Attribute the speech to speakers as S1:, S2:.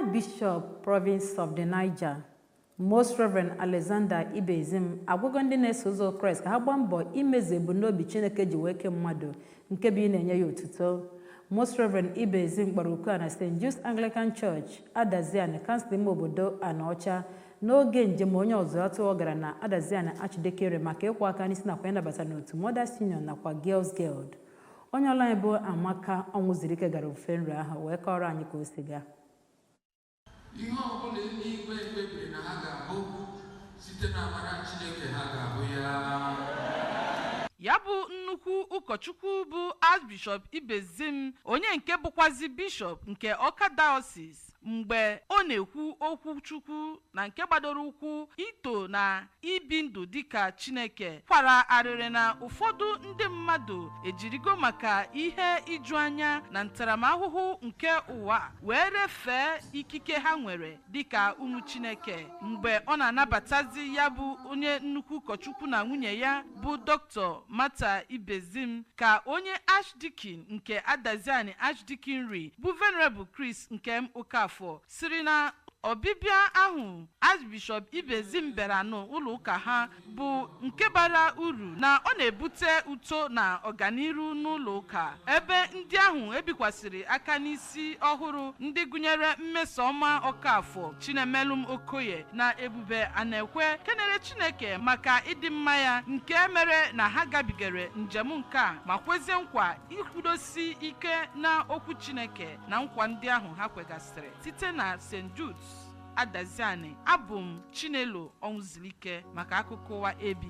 S1: Archbishop, Province of the Niger, Most Reverend Alexander Ibezim, agwago ndị na-eso ụzọ Kraịst ka ha gbaa mbọ imezu ebumnobi Chineke ji wee kee mmadụ, nke bụ ị na-enye ya otuto. Most Reverend Ibezim kpọrọ oku a na St. Jude's Anglican Church, Adaziani, kansụl ime obodo Anaọcha, n'oge njem onye ọzụzụ atụrụ gara na Adaziani Archdeaconry maka ịkwụ aka n'isi nakwa ịnabata n'otu Mothers Union nakwa Girls Guild. Onye ọrụ anyị bụ Amaka Ọnwụzirike gara ofufe nri ahụ wee kọrọ anyị ka o si gaa.
S2: Ihe ọbụla eluigwe kpebiri na ha ga-abụ, site na amara Chineke ha ga-abụ ya.
S3: Ya bụ nnukwu ụkọchukwu bụ Archbishop Ibezim, onye nke bụkwazi bishọp nke Ọka Diocese, mgbe ọ na-ekwu okwu Chukwu na nke gbadoro ụkwụ ito na ibi ndụ dịka Chineke, kwara arịrị na ụfọdụ ndị mmadụ ejirigo maka ihe iju anya na ntaramahụhụ nke ụwa wee refee ikike ha nwere dịka ụmụ Chineke. Mgbe ọ na-anabatazi ya bụ onye nnukwu ụkọchukwu na nwunye ya bụ Dr. Martha Ibezim, ka onye Archdeacon nke Adaziani Archdeaconry bụ Venerable Chris Nkem Okafor siri na ọbịbịa ahụ Archbishop Ibezim bịara n'ụlọ ụka ha bụ nke bara uru, na ọ na-ebute uto na ọganiru n'ụlọ ụka, ebe ndị ahụ ebikwasịrị aka n'isi ọhụrụ, ndị gụnyere Mmesoma Okafọ, Chinemelum Okoye na Ebube Anekwe, kenere Chineke maka ịdị mma ya nke mere na ha gabigara njem nke a, ma kwezie nkwa ikwudosi ike na okwu Chineke na nkwa ndị ahụ ha kwegasịrị. Site na St. Jude's Adaziani, abụ m Chinelo Ọnwụzilike maka akụkọ ụwa ABS.